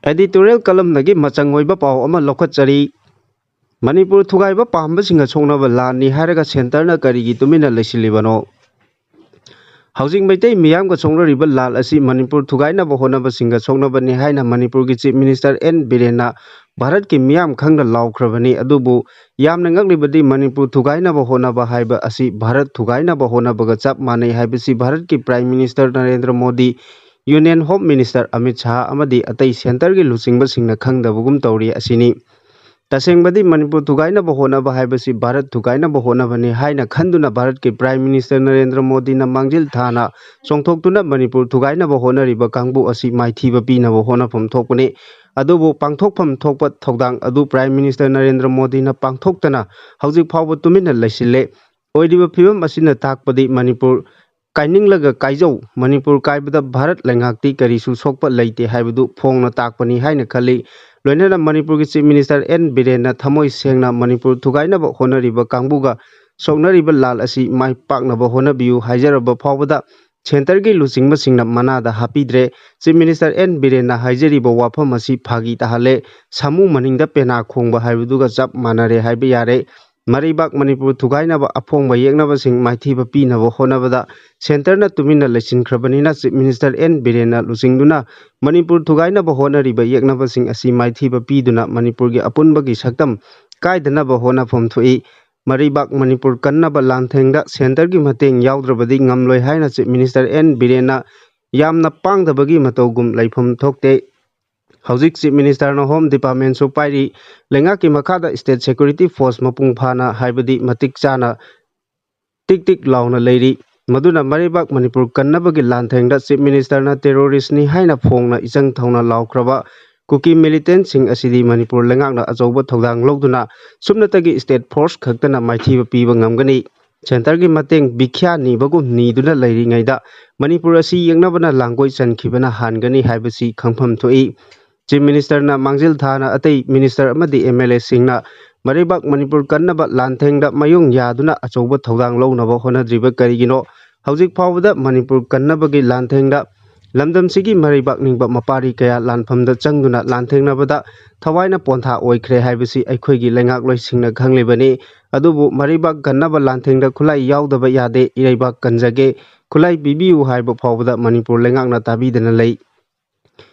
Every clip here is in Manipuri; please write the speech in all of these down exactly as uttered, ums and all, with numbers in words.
Editorial column ꯗꯒꯤ ꯃꯆꯪ ꯑꯣꯏꯕ ꯄꯥꯎ ꯑꯃ ꯂꯧꯈꯠꯆꯔꯤ꯫ ꯃꯅꯤꯄꯨꯔ ꯊꯨꯒꯥꯏꯕ ꯄꯥꯝꯕꯁꯤꯡꯒ ꯁꯣꯛꯅꯕ ꯂꯥꯟꯅꯤ ꯍꯥꯏꯔꯒ centre ꯅ ꯀꯔꯤꯒꯤ ꯇꯨꯃꯤꯟꯅ ꯂꯩꯁꯤꯜꯂꯤꯕꯅꯣ? ꯍꯧꯖꯤꯛ ꯃꯩꯇꯩ ꯃꯤꯌꯥꯝꯒ ꯁꯣꯛꯅꯔꯤꯕ ꯂꯥꯜ ꯑꯁꯤ ꯃꯅꯤꯄꯨꯔ ꯊꯨꯒꯥꯏꯅꯕ ꯍꯣꯠꯅꯕꯁꯤꯡꯒ ꯁꯣꯛꯅꯕꯅꯤ ꯍꯥꯏꯅ ꯃꯅꯤꯄꯨꯔꯒꯤ Chief Minister ꯑꯦꯟ ꯕꯤꯔꯦꯟꯅ ꯚꯥꯔꯠꯀꯤ ꯃꯤꯌꯥꯝ ꯈꯪꯅ ꯂꯥꯎꯈ꯭ꯔꯕꯅꯤ꯫ ꯑꯗꯨꯕꯨ ꯌꯥꯝꯅ ꯉꯛꯂꯤꯕꯗꯤ ꯃꯅꯤꯄꯨꯔ ꯊꯨꯒꯥꯏꯅꯕ ꯍꯣꯠꯅꯕ ꯍꯥꯏꯕ ꯑꯁꯤ ꯚꯥꯔꯠ ꯊꯨꯒꯥꯏꯅꯕ ꯍꯣꯠꯅꯕꯒ ꯆꯞ ꯃꯥꯟꯅꯩ ꯍꯥꯏꯕꯁꯤ ꯚꯥꯔꯠꯀꯤ Prime Minister Narendra Modi, Union Home Minister Amit Shah ꯑꯃꯗꯤ ꯑꯇꯩ centre ꯒꯤ ꯂꯨꯆꯤꯡꯕꯁꯤꯡꯅ ꯈꯪꯗꯕꯒꯨꯝ ꯇꯧꯔꯤ ꯑꯁꯤꯅꯤ꯫ ꯇꯁꯦꯡꯕꯗꯤ ꯃꯅꯤꯄꯨꯔ ꯊꯨꯒꯥꯏꯅꯕ ꯍꯣꯠꯅꯕ ꯍꯥꯏꯕꯁꯤ ꯚꯥꯔꯠ ꯊꯨꯒꯥꯏꯅꯕ ꯍꯣꯠꯅꯕꯅꯤ ꯍꯥꯏꯅ ꯈꯟꯗꯨꯅ ꯚꯥꯔꯠꯀꯤ Prime Minister ꯅꯔꯦꯟꯗ꯭ꯔ ꯃꯣꯗꯤꯅ ꯃꯥꯡꯖꯤꯜ ꯊꯥꯅ ꯆꯣꯡꯊꯣꯛꯇꯨꯅ ꯃꯅꯤꯄꯨꯔ ꯊꯨꯒꯥꯏꯅꯕ ꯍꯣꯠꯅꯔꯤꯕ ꯀꯥꯡꯕꯨ ꯑꯁꯤ ꯃꯥꯏꯊꯤꯕ ꯄꯤꯅꯕ ꯍꯣꯠꯅꯐꯝ ꯊꯣꯛꯄꯅꯤ꯫ ꯑꯗꯨꯕꯨ ꯄꯥꯡꯊꯣꯛꯐꯝ ꯊꯣꯛꯄ ꯊꯧꯗꯥꯡ ꯑꯗꯨ Prime Minister ꯅꯔꯦꯟꯗ꯭ꯔ ꯃꯣꯗꯤꯅ ꯄꯥꯡꯊꯣꯛꯇꯅ ꯍꯧꯖꯤꯛ ꯐꯥꯎꯕ ꯇꯨꯃꯤꯟꯅ ꯂꯩꯁꯤꯜꯂꯦ꯫ ꯑꯣꯏꯔꯤꯕ ꯐꯤꯕꯝ ꯑꯁꯤꯅ ꯇꯥꯛꯄꯗꯤ ꯃꯅꯤꯄꯨꯔ ꯀꯥꯏꯅꯤꯡꯂꯒ ꯀꯥꯏꯖꯧ, ꯃꯅꯤꯄꯨꯔ ꯀꯥꯏꯕꯗ ꯚꯥꯔꯠ ꯂꯩꯉꯥꯛꯇꯤ ꯀꯔꯤꯁꯨ ꯁꯣꯛꯄ ꯂꯩꯇꯦ ꯍꯥꯏꯕꯗꯨ ꯐꯣꯡꯅ ꯇꯥꯛꯄꯅꯤ ꯍꯥꯏꯅ ꯈꯜꯂꯤ꯫ ꯂꯣꯏꯅꯅ ꯃꯅꯤꯄꯨꯔꯒꯤ Chief Minister ꯑꯦꯟ ꯕꯤꯔꯦꯟꯅ ꯊꯃꯣꯏ ꯁꯦꯡꯅ ꯃꯅꯤꯄꯨꯔ ꯊꯨꯒꯥꯏꯅꯕ ꯍꯣꯠꯅꯔꯤꯕ ꯀꯥꯡꯕꯨꯒ ꯁꯣꯛꯅꯔꯤꯕ ꯂꯥꯜ ꯑꯁꯤ ꯃꯥꯏ ꯄꯥꯛꯅꯕ ꯍꯣꯠꯅꯕꯤꯌꯨ ꯍꯥꯏꯖꯔꯕ ꯐꯥꯎꯕꯗ centre ꯒꯤ ꯂꯨꯆꯤꯡꯕꯁꯤꯡꯅ ꯃꯅꯥꯗ ꯍꯥꯞꯄꯤꯗ꯭ꯔꯦ꯫ Chief Minister ꯑꯦꯟ ꯕꯤꯔꯦꯟꯅ ꯍꯥꯏꯖꯔꯤꯕ ꯋꯥꯐꯝ ꯑꯁꯤ ꯐꯥꯒꯤ ꯇꯥꯍꯜꯂꯦ꯫ ꯁꯥꯃꯨ ꯃꯅꯤꯡꯗ ꯄꯦꯅꯥ ꯈꯣꯡꯕ ꯍꯥꯏꯕꯗꯨꯒ ꯆꯞ ꯃꯥꯟꯅꯔꯦ ꯍꯥꯏꯕ ꯌꯥꯔꯦ꯫ ꯃꯔꯩꯕꯥꯛ ꯃꯅꯤꯄꯨꯔ ꯊꯨꯒꯥꯏꯅꯕ ꯑꯐꯣꯡꯕ ꯌꯦꯛꯅꯕꯁꯤꯡ ꯃꯥꯏꯊꯤꯕ ꯄꯤꯅꯕ ꯍꯣꯠꯅꯕꯗ centre ꯅ ꯇꯨꯃꯤꯟꯅ ꯂꯩꯁꯤꯟꯈ꯭ꯔꯕꯅꯤꯅ Chief Minister ꯑꯦꯟ ꯕꯤꯔꯦꯟꯅ ꯂꯨꯆꯤꯡꯗꯨꯅ ꯃꯅꯤꯄꯨꯔ ꯊꯨꯒꯥꯏꯅꯕ ꯍꯣꯠꯅꯔꯤꯕ ꯌꯦꯛꯅꯕꯁꯤꯡ ꯑꯁꯤ ꯃꯥꯏꯊꯤꯕ ꯄꯤꯗꯨꯅ ꯃꯅꯤꯄꯨꯔꯒꯤ ꯑꯄꯨꯟꯕꯒꯤ ꯁꯛꯇꯝ ꯀꯥꯏꯗꯅꯕ ꯍꯣꯠꯅꯐꯝ ꯊꯣꯛꯏ꯫ ꯃꯔꯩꯕꯥꯛ ꯃꯅꯤꯄꯨꯔ ꯀꯟꯅꯕ ꯂꯥꯟꯊꯦꯡꯗ centre ꯒꯤ ꯃꯇꯦꯡ ꯌꯥꯎꯗ꯭ꯔꯕꯗꯤ ꯉꯝꯂꯣꯏ ꯍꯥꯏꯅ Chief Minister ꯑꯦꯟ ꯕꯤꯔꯦꯟꯅ ꯌꯥꯝꯅ ꯄꯥꯡꯗꯕꯒꯤ ꯃꯇꯧꯒꯨꯝ ꯂꯩꯐꯝ ꯊꯣꯛꯇꯦ꯫ ꯍꯧꯖꯤꯛ Chief Minister ꯅ Home Department ꯁꯨ ꯄꯥꯏꯔꯤ꯫ ꯂꯩꯉꯥꯛꯀꯤ ꯃꯈꯥꯗ state security force ꯃꯄꯨꯡ ꯐꯥꯅ ꯍꯥꯏꯕꯗꯤ ꯃꯇꯤꯛ ꯆꯥꯅ ꯇꯤꯛ ꯇꯤꯛ ꯂꯥꯎꯅ ꯂꯩꯔꯤ꯫ ꯃꯗꯨꯅ ꯃꯔꯩꯕꯥꯛ ꯃꯅꯤꯄꯨꯔ ꯀꯟꯅꯕꯒꯤ ꯂꯥꯟꯊꯦꯡꯗ Chief Minister ꯅ terrorist ꯅꯤ ꯍꯥꯏꯅ ꯐꯣꯡꯅ ꯏꯆꯪ ꯊꯧꯅ ꯂꯥꯎꯈ꯭ꯔꯕ ꯀꯨꯀꯤ militant ꯁꯤꯡ ꯑꯁꯤꯗꯤ ꯃꯅꯤꯄꯨꯔ ꯂꯩꯉꯥꯛꯅ ꯑꯆꯧꯕ ꯊꯧꯗꯥꯡ ꯂꯧꯗꯨꯅ ꯁꯨꯞꯅꯇꯒꯤ state force ꯈꯛꯇꯅ ꯃꯥꯏꯊꯤꯕ ꯄꯤꯕ ꯉꯝꯒꯅꯤ꯫ Centre ꯒꯤ ꯃꯇꯦꯡ ꯚꯤꯈ꯭ꯌꯥ ꯅꯤꯕꯒꯨꯝ ꯅꯤꯗꯨꯅ ꯂꯩꯔꯤꯉꯩꯗ ꯃꯅꯤꯄꯨꯔ ꯑꯁꯤ ꯌꯦꯛꯅꯕꯅ ꯂꯥꯡꯒꯣꯏ ꯆꯟꯈꯤꯕꯅ ꯍꯥꯟꯒꯅꯤ ꯍꯥꯏꯕꯁꯤ ꯈꯪꯐꯝ ꯊꯣꯛꯏ꯫ Chief Minister ꯅ ꯃꯥꯡꯖꯤꯜ ꯊꯥꯅ ꯑꯇꯩ minister ꯑꯃꯗꯤ M L A ꯁꯤꯡꯅ ꯃꯔꯩꯕꯥꯛ ꯃꯅꯤꯄꯨꯔ ꯀꯟꯅꯕ ꯂꯥꯟꯊꯦꯡꯗ ꯃꯌꯣꯡ ꯌꯥꯗꯨꯅ ꯑꯆꯧꯕ ꯊꯧꯗꯥꯡ ꯂꯧꯅꯕ ꯍꯣꯠꯅꯗ꯭ꯔꯤꯕ ꯀꯔꯤꯒꯤꯅꯣ? ꯍꯧꯖꯤꯛ ꯐꯥꯎꯕꯗ ꯃꯅꯤꯄꯨꯔ ꯀꯟꯅꯕꯒꯤ ꯂꯥꯟꯊꯦꯡꯗ ꯂꯝꯗꯝꯁꯤꯒꯤ ꯃꯔꯩꯕꯥꯛ ꯅꯤꯡꯕ ꯃꯄꯥꯔꯤ ꯀꯌꯥ ꯂꯥꯟꯐꯝꯗ ꯆꯪꯗꯨꯅ ꯂꯥꯟꯊꯦꯡꯅꯕꯗ ꯊꯋꯥꯏꯅ ꯄꯣꯟꯊꯥ ꯑꯣꯏꯈ꯭ꯔꯦ ꯍꯥꯏꯕꯁꯤ ꯑꯩꯈꯣꯏꯒꯤ ꯂꯩꯉꯥꯛꯂꯣꯏꯁꯤꯡꯅ ꯈꯪꯂꯤꯕꯅꯤ꯫ ꯑꯗꯨꯕꯨ ꯃꯔꯩꯕꯥꯛ ꯀꯟꯅꯕ ꯂꯥꯟꯊꯦꯡꯗ ꯈꯨꯠꯂꯥꯏ ꯌꯥꯎꯗꯕ ꯌꯥꯗꯦ, ꯏꯔꯩꯕꯥꯛ ꯀꯟꯖꯒꯦ, ꯈꯨꯠꯂꯥꯏ ꯄꯤꯕꯤꯌꯨ ꯍꯥꯏꯕ ꯐꯥꯎꯕꯗ ꯃꯅꯤꯄꯨꯔ ꯂꯩꯉꯥꯛꯅ ꯇꯥꯕꯤꯗꯅ ꯂꯩ꯫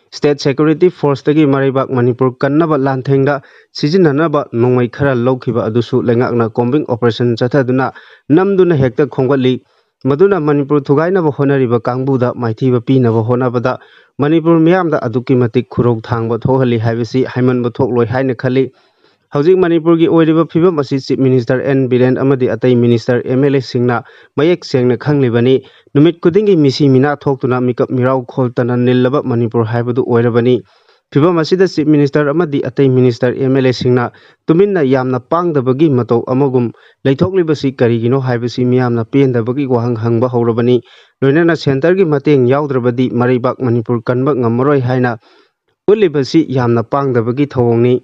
State Security Forceꯇꯒꯤ ꯃꯔꯩꯕꯥꯛ ꯃꯅꯤꯄꯨꯔ ꯀꯟꯅꯕ ꯂꯥꯟꯊꯦꯡꯗ ꯁꯤꯖꯤꯟꯅꯅꯕ ꯅꯣꯡꯃꯩ ꯈꯔ ꯂꯧꯈꯤꯕ ꯑꯗꯨꯁꯨ ꯂꯩꯉꯥꯛꯅ combing operation ꯆꯠꯊꯗꯨꯅ ꯅꯝꯗꯨꯅ ꯍꯦꯛꯇ ꯈꯣꯝꯒꯠꯂꯤ꯫ ꯃꯗꯨꯅ ꯃꯅꯤꯄꯨꯔ ꯊꯨꯒꯥꯏꯅꯕ ꯍꯣꯠꯅꯔꯤꯕ ꯀꯥꯡꯕꯨꯗ ꯃꯥꯏꯊꯤꯕ ꯄꯤꯅꯕ ꯍꯣꯠꯅꯕꯗ ꯃꯅꯤꯄꯨꯔ ꯃꯤꯌꯥꯝꯗ ꯑꯗꯨꯛꯀꯤ ꯃꯇꯤꯛ ꯈꯨꯔꯧ ꯊꯥꯡꯕ ꯊꯣꯛꯍꯜꯂꯤ ꯍꯥꯏꯕꯁꯤ ꯍꯥꯏꯃꯟꯕ ꯊꯣꯛꯂꯣꯏ ꯍꯥꯏꯅ ꯈꯜꯂꯤ꯫ ꯍꯧꯖꯤꯛ ꯃꯅꯤꯄꯨꯔꯒꯤ ꯑꯣꯏꯔꯤꯕ ꯐꯤꯕꯝ ꯑꯁꯤ Chief Minister N ꯕꯤꯔꯦꯟ ꯑꯃꯗꯤ ꯑꯇꯩ minister, M L Aꯁꯤꯡꯅ ꯃꯌꯦꯛ ꯁꯦꯡꯅ ꯈꯪꯂꯤꯕꯅꯤ꯫ ꯅꯨꯃꯤꯠ ꯈꯨꯗꯤꯡꯒꯤ ꯃꯤꯁꯤ ꯃꯤꯅꯥ ꯊꯣꯛꯇꯨꯅ ꯃꯤꯀꯞ ꯃꯤꯔꯥꯎ ꯈꯣꯜꯇꯅ ꯅꯤꯜꯂꯕ ꯃꯅꯤꯄꯨꯔ ꯍꯥꯏꯕꯗꯨ ꯑꯣꯏꯔꯕꯅꯤ꯫ ꯐꯤꯕꯝ ꯑꯁꯤꯗ Chief Minister ꯑꯃꯗꯤ ꯑꯇꯩ minister, M L Aꯁꯤꯡꯅ ꯇꯨꯃꯤꯟꯅ ꯌꯥꯝꯅ ꯄꯥꯡꯗꯕꯒꯤ ꯃꯇꯧ ꯑꯃꯒꯨꯝ ꯂꯩꯊꯣꯛꯂꯤꯕꯁꯤ ꯀꯔꯤꯒꯤꯅꯣ ꯍꯥꯏꯕꯁꯤ ꯃꯤꯌꯥꯝꯅ ꯄꯦꯟꯗꯕꯒꯤ ꯋꯥꯍꯪ ꯍꯪꯕ ꯍꯧꯔꯕꯅꯤ꯫ ꯂꯣꯏꯅꯅ centreꯒꯤ ꯃꯇꯦꯡ ꯌꯥꯎꯗ꯭ꯔꯕꯗꯤ ꯃꯔꯩꯕꯥꯛ ꯃꯅꯤꯄꯨꯔ ꯀꯟꯕ ꯉꯝꯃꯔꯣꯏ ꯍꯥꯏꯅ ꯎꯠꯂꯤꯕꯁꯤ ꯌꯥꯝꯅ ꯄꯥꯡꯗꯕꯒꯤ ꯊꯧꯑꯣꯡꯅꯤ꯫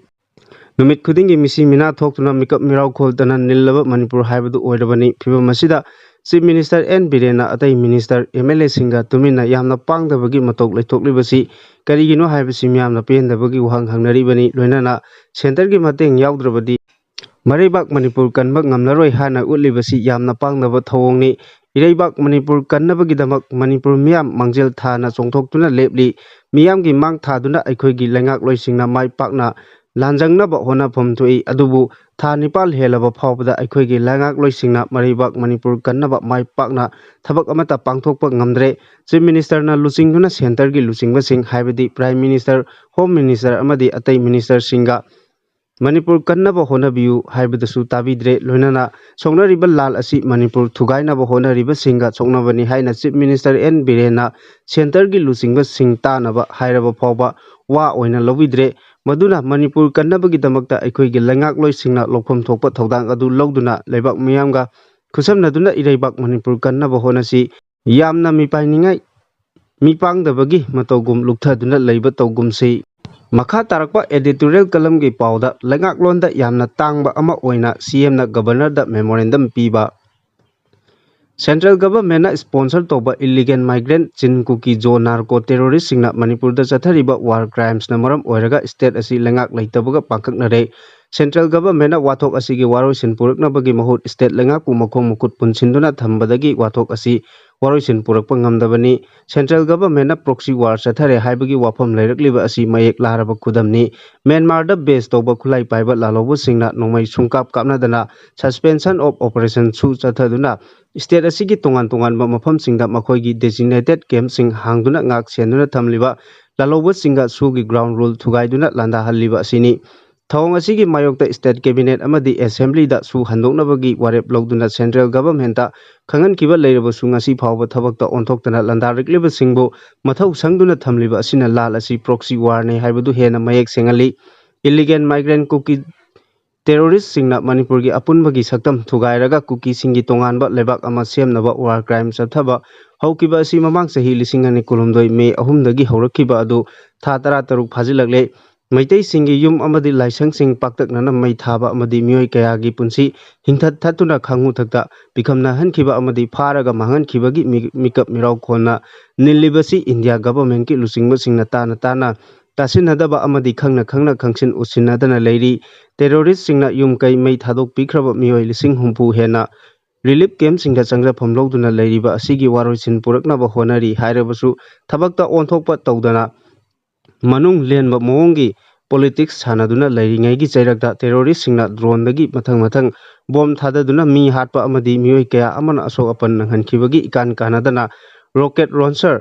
ꯅꯨꯃꯤꯠ ꯈꯨꯗꯤꯡꯒꯤ ꯃꯤꯁꯤ ꯃꯤꯅꯥ ꯊꯣꯛꯇꯨꯅ ꯃꯤꯀꯞ ꯃꯤꯔꯥꯎ ꯈꯣꯜꯇꯅ ꯅꯤꯜꯂꯕ ꯃꯅꯤꯄꯨꯔ ꯍꯥꯏꯕꯗꯨ ꯑꯣꯏꯔꯕꯅꯤ꯫ ꯐꯤꯕꯝ ꯑꯁꯤꯗ Chief Minister N ꯕꯤꯔꯦꯟꯅ ꯑꯇꯩ minister, M L Aꯁꯤꯡꯒ ꯇꯨꯃꯤꯟꯅ ꯌꯥꯝꯅ ꯄꯥꯡꯗꯕꯒꯤ ꯃꯇꯧ ꯂꯩꯊꯣꯛꯂꯤꯕꯁꯤ ꯀꯔꯤꯒꯤꯅꯣ ꯍꯥꯏꯕꯁꯤ ꯃꯤꯌꯥꯝꯅ ꯄꯦꯟꯗꯕꯒꯤ ꯋꯥꯍꯪ ꯍꯪꯅꯔꯤꯕꯅꯤ꯫ ꯂꯣꯏꯅꯅ centreꯒꯤ ꯃꯇꯦꯡ ꯌꯥꯎꯗ꯭ꯔꯕꯗꯤ ꯃꯔꯩꯕꯥꯛ ꯃꯅꯤꯄꯨꯔ ꯀꯟꯕ ꯉꯝꯂꯔꯣꯏ ꯍꯥꯏꯅ ꯎꯠꯂꯤꯕꯁꯤ ꯌꯥꯝꯅ ꯄꯥꯡꯗꯕ ꯊꯧꯑꯣꯡꯅꯤ꯫ ꯏꯔꯩꯕꯥꯛ ꯃꯅꯤꯄꯨꯔ ꯀꯟꯅꯕꯒꯤꯗꯃꯛ ꯃꯅꯤꯄꯨꯔ ꯃꯤꯌꯥꯝ ꯃꯥꯡꯖꯤꯜ ꯊꯥꯅ ꯆꯣꯡꯊꯣꯛꯇꯨꯅ ꯂꯦꯞꯂꯤ꯫ ꯃꯤꯌꯥꯝꯒꯤ ꯃꯥꯡ ꯊꯥꯗꯨꯅ ꯑꯩꯈꯣꯏꯒꯤ ꯂꯩꯉꯥꯛꯂꯣꯏꯁꯤꯡꯅ ꯃꯥꯏ ꯄꯥꯛꯅ ꯂꯥꯟꯖꯪꯅꯕ ꯍꯣꯠꯅꯐꯝ ꯊꯣꯛꯏ꯫ ꯑꯗꯨꯕꯨ ꯊꯥ ꯅꯤꯄꯥꯜ ꯍꯦꯜꯂꯕ ꯐꯥꯎꯕꯗ ꯑꯩꯈꯣꯏꯒꯤ ꯂꯩꯉꯥꯛꯂꯣꯏꯁꯤꯡꯅ ꯃꯔꯩꯕꯥꯛ ꯃꯅꯤꯄꯨꯔ ꯀꯟꯅꯕ ꯃꯥꯏ ꯄꯥꯛꯅ ꯊꯕꯛ ꯑꯃꯠꯇ ꯄꯥꯡꯊꯣꯛꯄ ꯉꯝꯗ꯭ꯔꯦ꯫ Chief Ministerꯅ ꯂꯨꯆꯤꯡꯗꯨꯅ centreꯒꯤ ꯂꯨꯆꯤꯡꯕꯁꯤꯡ, ꯍꯥꯏꯕꯗꯤ Prime Minister, Home Minister ꯑꯃꯗꯤ ꯑꯇꯩ ministerꯁꯤꯡꯒ ꯃꯅꯤꯄꯨꯔ ꯀꯟꯅꯕ ꯍꯣꯠꯅꯕꯤꯌꯨ ꯍꯥꯏꯕꯗꯁꯨ ꯇꯥꯕꯤꯗ꯭ꯔꯦ꯫ ꯂꯣꯏꯅꯅ ꯁꯣꯛꯅꯔꯤꯕ ꯂꯥꯟ ꯑꯁꯤ ꯃꯅꯤꯄꯨꯔ ꯊꯨꯒꯥꯏꯅꯕ ꯍꯣꯠꯅꯔꯤꯕꯁꯤꯡꯒ ꯁꯣꯛꯅꯕꯅꯤ ꯍꯥꯏꯅ Chief Minister N ꯕꯤꯔꯦꯟꯅ centreꯒꯤ ꯂꯨꯆꯤꯡꯕꯁꯤꯡ ꯇꯥꯅꯕ ꯍꯥꯏꯔꯕ ꯐꯥꯎꯕ ꯋꯥ ꯑꯣꯏꯅ ꯂꯧꯕꯤꯗ꯭ꯔꯦ꯫ ꯃꯗꯨꯅ ꯃꯅꯤꯄꯨꯔ ꯀꯟꯅꯕꯒꯤꯗꯃꯛꯇ ꯑꯩꯈꯣꯏꯒꯤ ꯂꯩꯉꯥꯛꯂꯣꯏꯁꯤꯡꯅ ꯂꯧꯐꯝ ꯊꯣꯛꯄ ꯊꯧꯗꯥꯡ ꯑꯗꯨ ꯂꯧꯗꯨꯅ ꯂꯩꯕꯥꯛ ꯃꯤꯌꯥꯝꯒ ꯈꯨꯠꯁꯝꯅꯗꯨꯅ ꯏꯔꯩꯕꯥꯛ ꯃꯅꯤꯄꯨꯔ ꯀꯟꯅꯕ ꯍꯣꯠꯅꯁꯤ꯫ ꯌꯥꯝꯅ ꯃꯤꯄꯥꯏꯅꯤꯡꯉꯥꯏ, ꯃꯤꯄꯥꯡꯗꯕꯒꯤ ꯃꯇꯧꯒꯨꯝ ꯂꯨꯞꯊꯗꯨꯅ ꯂꯩꯕ ꯇꯧꯒꯨꯝꯁꯤ꯫ ꯃꯈꯥ ꯇꯥꯔꯛꯄ editorial columnꯒꯤ ꯄꯥꯎꯗ ꯂꯩꯉꯥꯛꯂꯣꯟꯗ ꯌꯥꯝꯅ ꯇꯥꯡꯕ ꯑꯃ ꯑꯣꯏꯅ CMꯅ Governorꯗ memorandum ꯄꯤꯕ꯫ Central Governmentꯅ sponsor ꯇꯧꯕ illegal migrant Chin Kuki Zo narco terroristꯁꯤꯡꯅ ꯃꯅꯤꯄꯨꯔꯗ ꯆꯠꯊꯔꯤꯕ war crimesꯅ ꯃꯔꯝ ꯑꯣꯏꯔꯒ state ꯑꯁꯤ ꯂꯩꯉꯥꯛ ꯂꯩꯇꯕꯒ ꯄꯥꯡꯈꯛꯅꯔꯦ꯫ Central Governmentꯅ ꯋꯥꯊꯣꯛ ꯑꯁꯤꯒꯤ ꯋꯥꯔꯣꯏꯁꯤꯟ ꯄꯨꯔꯛꯅꯕꯒꯤ ꯃꯍꯨꯠ state ꯂꯩꯉꯥꯛꯄꯨ ꯃꯈꯣꯡ ꯃꯈꯨꯠ ꯄꯨꯟꯁꯤꯟꯗꯨꯅ ꯊꯝꯕꯗꯒꯤ ꯋꯥꯊꯣꯛ ꯑꯁꯤ ꯋꯥꯔꯣꯏꯁꯤꯟ ꯄꯨꯔꯛꯄ ꯉꯝꯗꯕꯅꯤ꯫ Central Governmentꯅ proxy war ꯆꯠꯊꯔꯦ ꯍꯥꯏꯕꯒꯤ ꯋꯥꯐꯝ ꯂꯩꯔꯛꯂꯤꯕ ꯑꯁꯤ ꯃꯌꯦꯛ ꯂꯥꯔꯕ ꯈꯨꯗꯝꯅꯤ꯫ ꯃ꯭ꯌꯥꯟꯃꯥꯔꯗ base ꯇꯧꯕ ꯈꯨꯠꯂꯥꯏ ꯄꯥꯏꯕ ꯂꯥꯜꯍꯧꯕꯁꯤꯡꯅ ꯅꯣꯡꯃꯩ ꯁꯨꯡꯀꯥꯞ ꯀꯥꯞꯅꯗꯅ suspension of operationꯁꯨ ꯆꯠꯊꯗꯨꯅ state ꯑꯁꯤꯒꯤ ꯇꯣꯉꯥꯟ ꯇꯣꯉꯥꯟꯕ ꯃꯐꯝꯁꯤꯡꯗ ꯃꯈꯣꯏꯒꯤ designated campꯁꯤꯡ ꯍꯥꯡꯗꯨꯅ ꯉꯥꯛ ꯁꯦꯟꯗꯨꯅ ꯊꯝꯂꯤꯕ ꯂꯥꯜꯍꯧꯕꯁꯤꯡꯒ SoO ꯒꯤ ground rule ꯊꯨꯒꯥꯏꯗꯨꯅ ꯂꯥꯟꯗꯥꯍꯜꯂꯤꯕ ꯑꯁꯤꯅꯤ꯫ ꯊꯧꯑꯣꯡ ꯑꯁꯤꯒꯤ ꯃꯥꯌꯣꯛꯇ state cabinet ꯑꯃꯗꯤ assemblyꯗ SoO ꯍꯟꯗꯣꯛꯅꯕꯒꯤ ꯋꯥꯔꯦꯞ ꯂꯧꯗꯨꯅ central governmentꯇ ꯈꯪꯍꯟꯈꯤꯕ ꯂꯩꯔꯕꯁꯨ ꯉꯁꯤ ꯐꯥꯎꯕ ꯊꯕꯛꯇ ꯑꯣꯟꯊꯣꯛꯇꯅ ꯂꯥꯟꯗꯥꯔꯛꯂꯤꯕꯁꯤꯡꯕꯨ ꯃꯊꯧ ꯁꯪꯗꯨꯅ ꯊꯝꯂꯤꯕ ꯑꯁꯤꯅ ꯂꯥꯜ ꯑꯁꯤ proxy warꯅꯤ ꯍꯥꯏꯕꯗꯨ ꯍꯦꯟꯅ ꯃꯌꯦꯛ ꯁꯦꯡꯍꯜꯂꯤ꯫ Illegal migrant Kuki terroristꯁꯤꯡꯅ ꯃꯅꯤꯄꯨꯔꯒꯤ ꯑꯄꯨꯟꯕꯒꯤ ꯁꯛꯇꯝ ꯊꯨꯒꯥꯏꯔꯒ ꯀꯨꯀꯤꯁꯤꯡꯒꯤ ꯇꯣꯉꯥꯟꯕ ꯂꯩꯕꯥꯛ ꯑꯃ ꯁꯦꯝꯅꯕ war crime ꯆꯠꯊꯕ ꯍꯧꯈꯤꯕ ꯑꯁꯤ ꯃꯃꯥꯡ ꯆꯍꯤ ꯂꯤꯁꯤꯡ ꯑꯅꯤ ꯀꯨꯟꯍꯨꯝꯗꯣꯏ May ꯑꯍꯨꯝꯗꯒꯤ ꯍꯧꯔꯛꯈꯤꯕ ꯑꯗꯨ ꯊꯥ ꯇꯔꯥꯇꯔꯨꯛ ꯐꯥꯖꯤꯜꯂꯛꯂꯦ꯫ ꯃꯩꯇꯩꯁꯤꯡꯒꯤ ꯌꯨꯝ ꯑꯃꯗꯤ ꯂꯥꯏꯁꯪꯁꯤꯡ ꯄꯥꯛꯇꯛꯅꯅ ꯃꯩ ꯊꯥꯕ ꯑꯃꯗꯤ ꯃꯤꯑꯣꯏ ꯀꯌꯥꯒꯤ ꯄꯨꯟꯁꯤ ꯍꯤꯡꯊꯠ ꯊꯠꯇꯨꯅ ꯈꯥꯉꯨ ꯊꯛꯇ ꯄꯤꯈꯝꯅꯍꯟꯈꯤꯕ ꯑꯃꯗꯤ ꯐꯥꯔꯒ ꯃꯥꯡꯍꯟꯈꯤꯕꯒꯤ ꯃꯤ-, ꯃꯤꯀꯞ ꯃꯤꯔꯥꯎ ꯈꯣꯟꯅ ꯅꯤꯜꯂꯤꯕꯁꯤ ꯏꯟꯗꯤꯌꯥ governmentꯀꯤ ꯂꯨꯆꯤꯡꯕꯁꯤꯡꯅ ꯇꯥꯅ ꯇꯥꯅ ꯇꯥꯁꯤꯟꯅꯗꯕ ꯑꯃꯗꯤ ꯈꯪꯅ ꯈꯪꯅ ꯈꯪꯁꯤꯟ ꯎꯁꯤꯟꯅꯗꯅ ꯂꯩꯔꯤ꯫ Terroristꯁꯤꯡꯅ ꯌꯨꯝ ꯀꯩ ꯃꯩ ꯊꯥꯗꯣꯛꯄꯤꯈ꯭ꯔꯕ ꯃꯤꯑꯣꯏ ꯂꯤꯁꯤꯡ ꯍꯨꯝꯐꯨ ꯍꯦꯟꯅ relief campꯁꯤꯡꯗ ꯆꯪꯖꯐꯝ ꯂꯧꯗꯨꯅ ꯂꯩꯔꯤꯕ ꯑꯁꯤꯒꯤ ꯋꯥꯔꯣꯏꯁꯤꯟ ꯄꯨꯔꯛꯅꯕ ꯍꯣꯠꯅꯔꯤ ꯍꯥꯏꯔꯕꯁꯨ ꯊꯕꯛꯇ ꯑꯣꯟꯊꯣꯛꯄ ꯇꯧꯗꯅ ꯃꯅꯨꯡ ꯂꯦꯟꯕ ꯃꯑꯣꯡꯒꯤ politics ꯁꯥꯟꯅꯗꯨꯅ ꯂꯩꯔꯤꯉꯩꯒꯤ ꯆꯩꯔꯛꯇ terroristꯁꯤꯡꯅ droneꯗꯒꯤ ꯃꯊꯪ ꯃꯊꯪ bomb ꯊꯥꯗꯗꯨꯅ ꯃꯤ ꯍꯥꯠꯄ ꯑꯃꯗꯤ ꯃꯤꯑꯣꯏ ꯀꯌꯥ ꯑꯃꯅ ꯑꯁꯣꯛ ꯑꯄꯟ ꯅꯪꯍꯟꯈꯤꯕꯒꯤ ꯏꯀꯥꯟ ꯀꯥꯟꯅꯗꯅ rocket launcher,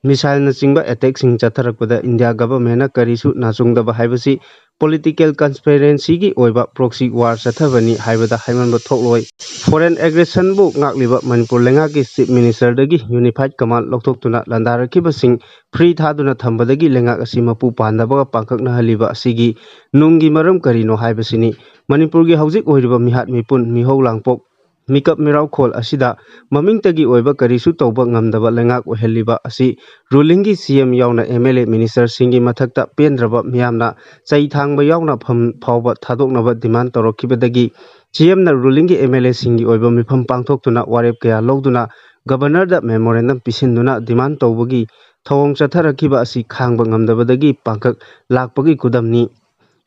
missileꯅꯆꯤꯡꯕ attackꯁꯤꯡ ꯆꯠꯊꯔꯛꯄꯗ ꯏꯟꯗꯤꯌꯥ governmentꯅ ꯀꯔꯤꯁꯨ ꯅꯥꯆꯨꯡꯗꯕ ꯍꯥꯏꯕꯁꯤ political conspiracyꯒꯤ ꯑꯣꯏꯕ proxy war ꯆꯠꯊꯕꯅꯤ ꯍꯥꯏꯕꯗ ꯍꯥꯏꯃꯟꯕ ꯊꯣꯛꯂꯣꯏ꯫ Foreign aggressionꯕꯨ ꯉꯥꯛꯂꯤꯕ ꯃꯅꯤꯄꯨꯔ ꯂꯩꯉꯥꯛꯀꯤ chief ministerꯗꯒꯤ unified command ꯂꯧꯊꯣꯛꯇꯨꯅ ꯂꯥꯟꯗꯥꯔꯛꯈꯤꯕꯁꯤꯡ free ꯊꯥꯗꯨꯅ ꯊꯝꯕꯗꯒꯤ ꯂꯩꯉꯥꯛ ꯑꯁꯤ ꯃꯄꯨ ꯄꯥꯟꯗꯕꯒ ꯄꯥꯡꯈꯛꯅꯍꯜꯂꯤꯕ ꯑꯁꯤꯒꯤ ꯅꯨꯡꯒꯤ ꯃꯔꯝ ꯀꯔꯤꯅꯣ ꯍꯥꯏꯕꯁꯤꯅꯤ꯫ ꯃꯅꯤꯄꯨꯔꯒꯤ ꯍꯧꯖꯤꯛ ꯑꯣꯏꯔꯤꯕ ꯃꯤꯍꯥꯠ ꯃꯤꯄꯨꯟ, ꯃꯤꯍꯧ ꯂꯥꯡꯄꯣꯛ, ꯃꯤꯀꯞ ꯃꯤꯔꯥꯎꯈꯣꯜ ꯑꯁꯤꯗ ꯃꯃꯤꯡꯇꯒꯤ ꯑꯣꯏꯕ ꯀꯔꯤꯁꯨ ꯇꯧꯕ ꯉꯝꯗꯕ ꯂꯩꯉꯥꯛ ꯑꯣꯏꯍꯜꯂꯤꯕ ꯑꯁꯤ rulingꯒꯤ CM ꯌꯥꯎꯅ MLA ministerꯁꯤꯡꯒꯤ ꯃꯊꯛꯇ ꯄꯦꯟꯗ꯭ꯔꯕ ꯃꯤꯌꯥꯝꯅ ꯆꯩ ꯊꯥꯡꯕ ꯌꯥꯎꯅ ꯐꯝ ꯐꯥꯎꯕ ꯊꯥꯗꯣꯛꯅꯕ demand ꯇꯧꯔꯛꯈꯤꯕꯗꯒꯤ ꯁꯤ ꯑꯦꯝꯅ ꯔꯨꯂꯤꯡꯒꯤ ꯑꯦꯝ ꯑꯦꯜ ꯑꯦꯁꯤꯡꯒꯤ ꯑꯣꯏꯕ ꯃꯤꯐꯝ ꯄꯥꯡꯊꯣꯛꯇꯨꯅ ꯋꯥꯔꯦꯞ ꯀꯌꯥ ꯂꯧꯗꯨꯅ ꯒꯕꯔꯅꯔꯗ ꯃꯦꯃꯣꯔꯦꯟꯗꯝ ꯄꯤꯁꯤꯟꯗꯨꯅ ꯗꯤꯃꯥꯟ ꯇꯧꯕꯒꯤ ꯊꯧꯑꯣꯡ ꯆꯠꯊꯔꯛꯈꯤꯕ ꯑꯁꯤ ꯈꯥꯡꯕ ꯉꯝꯗꯕꯗꯒꯤ ꯄꯥꯡꯈꯛ ꯂꯥꯛꯄꯒꯤ ꯈꯨꯗꯝꯅꯤ꯫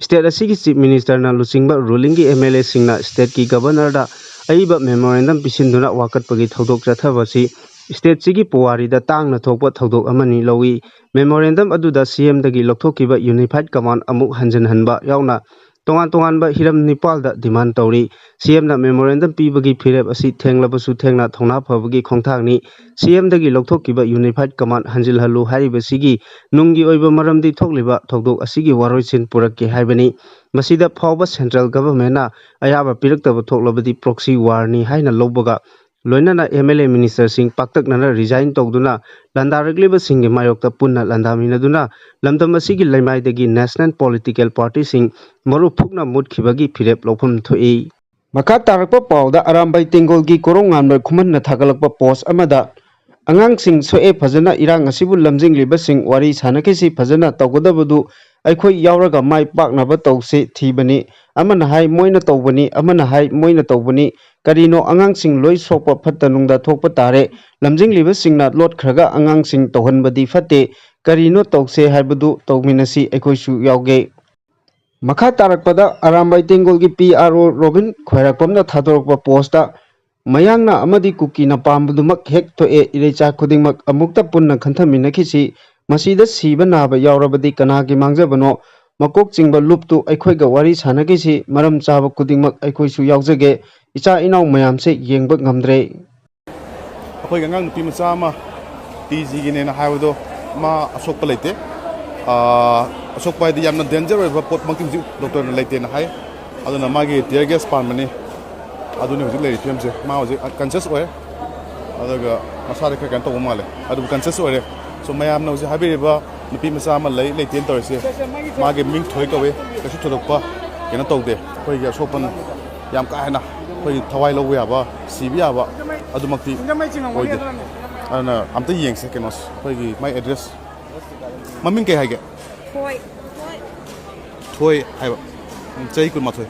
ꯁ꯭ꯇꯦꯠ ꯑꯁꯤꯒꯤ ꯆꯤꯐ ꯃꯤꯅꯤꯁꯇꯔꯅ ꯂꯨꯆꯤꯡꯕ ꯔꯨꯂꯤꯡꯒꯤ ꯑꯦꯝ ꯑꯦꯜ ꯑꯦꯁꯤꯡꯅ ꯁ꯭ꯇꯦꯠꯀꯤ ꯒꯕꯔꯅꯔꯗ ꯑꯏꯕ ꯃꯦꯃꯣꯔꯦꯟꯗꯝ ꯄꯤꯁꯤꯟꯗꯨꯅ ꯋꯥꯀꯠꯄꯒꯤ ꯊꯧꯗꯣꯛ ꯆꯠꯊꯕ ꯑꯁꯤ ꯁ꯭ꯇꯦꯠꯁꯤꯒꯤ ꯄꯨꯋꯥꯔꯤꯗ ꯇꯥꯡꯅ ꯊꯣꯛꯄ ꯊꯧꯗꯣꯛ ꯑꯃꯅꯤ ꯂꯧꯏ꯫ ꯃꯦꯃꯣꯔꯦꯟꯗꯝ ꯑꯗꯨꯗ ꯁꯤ ꯑꯦꯝꯗꯒꯤ ꯂꯧꯊꯣꯛꯈꯤꯕ ꯌꯨꯅꯤꯐꯥꯏꯠ ꯀꯃꯥꯟ ꯑꯃꯨꯛ ꯍꯟꯖꯤꯟꯍꯟꯕ ꯌꯥꯎꯅ ꯇꯣꯉꯥꯟ ꯇꯣꯉꯥꯟꯕ ꯍꯤꯔꯝ ꯅꯤꯄꯥꯜꯗ ꯗꯤꯃꯥꯟ ꯇꯧꯔꯤ꯫ ꯁꯤ ꯑꯦꯝꯅ ꯃꯦꯃꯣꯔꯦꯟꯗꯝ ꯄꯤꯕꯒꯤ ꯐꯤꯔꯦꯞ ꯑꯁꯤ ꯊꯦꯡꯂꯕꯁꯨ ꯊꯦꯡꯅ ꯊꯧꯅꯥ ꯐꯕꯒꯤ ꯈꯣꯡꯊꯥꯡꯅꯤ꯫ ꯁꯤ ꯑꯦꯝꯗꯒꯤ ꯂꯧꯊꯣꯛꯈꯤꯕ ꯌꯨꯅꯤꯐꯥꯏꯠ ꯀꯃꯥꯟ ꯍꯟꯖꯤꯜꯍꯜꯂꯨ ꯍꯥꯏꯔꯤꯕꯁꯤꯒꯤ ꯅꯨꯡꯒꯤ ꯑꯣꯏꯕ ꯃꯔꯝꯗꯤ ꯊꯣꯛꯂꯤꯕ ꯊꯧꯗꯣꯛ ꯑꯁꯤꯒꯤ ꯋꯥꯔꯣꯏꯁꯤꯟ ꯄꯨꯔꯛꯀꯦ ꯍꯥꯏꯕꯅꯤ꯫ ꯃꯁꯤꯗ ꯐꯥꯎꯕ ꯁꯦꯟꯇ꯭ꯔꯦꯜ ꯒꯚꯔꯟꯃꯦꯟꯅ ꯑꯌꯥꯕ ꯄꯤꯔꯛꯇꯕ ꯊꯣꯛꯂꯕꯗꯤ ꯄ꯭ꯔꯣꯛꯁꯤ ꯋꯥꯔꯅꯤ ꯍꯥꯏꯅ ꯂꯧꯕꯒ ꯂꯣꯏꯅꯅ ꯑꯦꯝ ꯑꯦꯜ ꯑꯦ ꯃꯤꯅꯤꯁꯇꯔꯁꯤꯡ ꯄꯥꯛꯇꯛꯅꯅ ꯔꯤꯖꯥꯏꯟ ꯇꯧꯗꯨꯅ ꯂꯥꯟꯗꯥꯔꯛꯂꯤꯕꯁꯤꯡꯒꯤ ꯃꯥꯌꯣꯛꯇ ꯄꯨꯟꯅ ꯂꯥꯟꯗꯥꯃꯤꯟꯅꯗꯨꯅ ꯂꯝꯗꯝ ꯑꯁꯤꯒꯤ ꯂꯩꯃꯥꯏꯗꯒꯤ ꯅꯦꯁꯅꯦꯜ ꯄꯣꯂꯤꯇꯤꯀꯦꯜ ꯄꯥꯔꯇꯤꯁꯤꯡ ꯃꯔꯨ ꯐꯨꯛꯅ ꯃꯨꯠꯈꯤꯕꯒꯤ ꯐꯤꯔꯦꯞ ꯂꯧꯐꯝ ꯊꯣꯛꯏ꯫ ꯃꯈꯥ ꯇꯥꯔꯛꯄ ꯄꯥꯎꯗ ꯑꯔꯥꯝꯕꯥꯏ ꯇꯦꯡꯒꯣꯜꯒꯤ ꯀꯣꯔꯧꯉꯥꯟꯕ ꯈꯨꯃꯟꯅ ꯊꯥꯒꯠꯂꯛꯄ ꯄꯣꯁ ꯑꯃꯗ ꯑꯉꯥꯡꯁꯤꯡ ꯁꯣꯛꯑꯦ ꯐꯖꯅ ꯏꯔꯥꯡ ꯑꯁꯤꯕꯨ ꯂꯝꯖꯤꯡꯂꯤꯕꯁꯤꯡ ꯋꯥꯔꯤ ꯁꯥꯟꯅꯈꯤꯁꯤ ꯐꯖꯅ ꯇꯧꯒꯗꯕꯗꯨ ꯑꯩꯈꯣꯏ ꯌꯥꯎꯔꯒ ꯃꯥꯏ ꯄꯥꯛꯅꯕ ꯇꯧꯁꯤ ꯊꯤꯕꯅꯤ꯫ ꯑꯃꯅ ꯍꯥꯏ ꯃꯣꯏꯅ ꯇꯧꯕꯅꯤ, ꯑꯃꯅ ꯍꯥꯏ ꯃꯣꯏꯅ ꯇꯧꯕꯅꯤ꯫ ꯀꯔꯤꯅꯣ ꯑꯉꯥꯡꯁꯤꯡ ꯂꯣꯏ ꯁꯣꯛꯄ ꯐꯠꯇ ꯅꯨꯡꯗ ꯊꯣꯛꯄ ꯇꯥꯔꯦ꯫ ꯂꯝꯖꯤꯡꯂꯤꯕꯁꯤꯡꯅ ꯂꯣꯠꯈ꯭ꯔꯒ ꯑꯉꯥꯡꯁꯤꯡ ꯇꯧꯍꯟꯕꯗꯤ ꯐꯠꯇꯦ꯫ ꯀꯔꯤꯅꯣ ꯇꯧꯁꯦ ꯍꯥꯏꯕꯗꯨ ꯇꯧꯃꯤꯟꯅꯁꯤ, ꯑꯩꯈꯣꯏꯁꯨ ꯌꯥꯎꯒꯦ꯫ ꯃꯈꯥ ꯇꯥꯔꯛꯄꯗ ꯑꯔꯥꯝꯕꯥꯏ ꯇꯦꯡꯒꯣꯜꯒꯤ ꯄꯤ ꯑꯥꯔ ꯑꯣ ꯔꯣꯕꯤꯟ ꯈ꯭ꯋꯥꯏꯔꯥꯛꯄꯝꯅ ꯊꯥꯗꯣꯔꯛꯄ ꯄꯣꯁꯇ ꯃꯌꯥꯡꯅ ꯑꯃꯗꯤ ꯀꯨꯀꯤꯅ ꯄꯥꯝꯕꯗꯨꯃꯛ ꯍꯦꯛ ꯊꯣꯛꯑꯦ, ꯏꯔꯩꯆꯥ ꯈꯨꯗꯤꯡꯃꯛ ꯑꯃꯨꯛꯇ ꯄꯨꯟꯅ ꯈꯟꯊꯃꯤꯟꯅꯈꯤꯁꯤ꯫ ꯃꯁꯤꯗ ꯁꯤꯕ ꯅꯥꯕ ꯌꯥꯎꯔꯕꯗꯤ ꯀꯅꯥꯒꯤ ꯃꯥꯡꯖꯕꯅꯣ? ꯃꯀꯣꯛ ꯆꯤꯡꯕ ꯂꯨꯞꯇꯨ ꯑꯩꯈꯣꯏꯒ ꯋꯥꯔꯤ ꯁꯥꯟꯅꯈꯤꯁꯤ꯫ ꯃꯔꯝ ꯆꯥꯕ ꯈꯨꯗꯤꯡꯃꯛ ꯑꯩꯈꯣꯏꯁꯨ ꯌꯥꯎꯖꯒꯦ꯫ ꯏꯆꯥ ꯏꯅꯥꯎ ꯃꯌꯥꯝꯁꯦ ꯌꯦꯡꯕ ꯉꯝꯗ꯭ꯔꯦ꯫ ꯑꯩꯈꯣꯏꯒꯤ ꯑꯉꯥꯡ ꯅꯨꯄꯤ ꯃꯆꯥ ꯑꯃ ꯇꯤ ꯖꯤꯒꯤꯅꯦꯅ ꯍꯥꯏꯕꯗꯣ ꯃꯥ ꯑꯁꯣꯛꯄ ꯂꯩꯇꯦ꯫ ꯑꯥ, ꯑꯁꯣꯛꯄ ꯍꯥꯏꯗꯤ ꯌꯥꯝꯅ ꯗꯦꯟꯖꯔ ꯑꯣꯏꯕ ꯄꯣꯠꯃꯛꯇꯤ ꯍꯧꯖꯤꯛ ꯗꯣꯛꯇꯔꯅ ꯂꯩꯇꯦꯅ ꯍꯥꯏ꯫ ꯑꯗꯨꯅ ꯃꯥꯒꯤ ꯇꯤꯌꯔ ꯒ꯭ꯌꯥꯁ ꯄꯥꯟꯕꯅꯤ꯫ ꯑꯗꯨꯅꯤ ꯍꯧꯖꯤꯛ ꯂꯩꯔꯤꯕ ꯐꯤꯕꯝꯁꯦ꯫ ꯃꯥ ꯍꯧꯖꯤꯛ ꯑꯟꯀꯟꯁꯤꯌꯁ ꯑꯣꯏ꯫ ꯑꯗꯨꯒ ꯃꯁꯥꯗ ꯈꯔ ꯀꯩꯅꯣ ꯇꯧꯕ ꯃꯥꯜꯂꯦ꯫ ꯑꯗꯨꯕꯨ ꯀꯟꯁꯤꯌꯁ ꯑꯣꯏꯔꯦ꯫ ꯁꯣ ꯃꯌꯥꯝꯅ ꯍꯧꯖꯤꯛ ꯍꯥꯏꯕꯤꯔꯤꯕ ꯅꯨꯄꯤ ꯃꯆꯥ ꯑꯃ ꯂꯩ, ꯂꯩꯇꯦꯅ ꯇꯧꯔꯤꯁꯦ꯫ ꯃꯥꯒꯤ ꯃꯤꯡ ꯊꯣꯏ ꯀꯧꯏ꯫ ꯀꯩꯁꯨ ꯊꯣꯏꯗꯣꯛꯄ ꯀꯩꯅꯣ ꯇꯧꯗꯦ꯫ ꯑꯩꯈꯣꯏꯒꯤ ꯑꯁꯣꯛꯄꯟ ꯌꯥꯝ ꯀꯥ ꯍꯦꯟꯅ ꯑꯩꯈꯣꯏꯒꯤ ꯊꯋꯥꯏ ꯂꯧꯕ ꯌꯥꯕ, ꯁꯤꯕ ꯌꯥꯕ ꯑꯗꯨꯃꯛꯇꯤ ꯑꯣꯏꯗꯦ꯫ ꯑꯗꯨꯅ ꯑꯝꯇ ꯌꯦꯡꯁꯦ ꯀꯩꯅꯣꯁꯦ, ꯑꯩꯈꯣꯏꯒꯤ ꯃꯥꯏ ꯑꯦꯗ꯭ꯔꯦꯁ꯫ ꯃꯃꯤꯡ ꯀꯩ ꯍꯥꯏꯒꯦ? ꯊꯣꯏ꯫ ꯊꯣꯏ ꯍꯥꯏꯕ꯫ ꯎꯝ, ꯆꯍꯤ ꯀꯨꯟꯃꯥꯊꯣꯏ꯫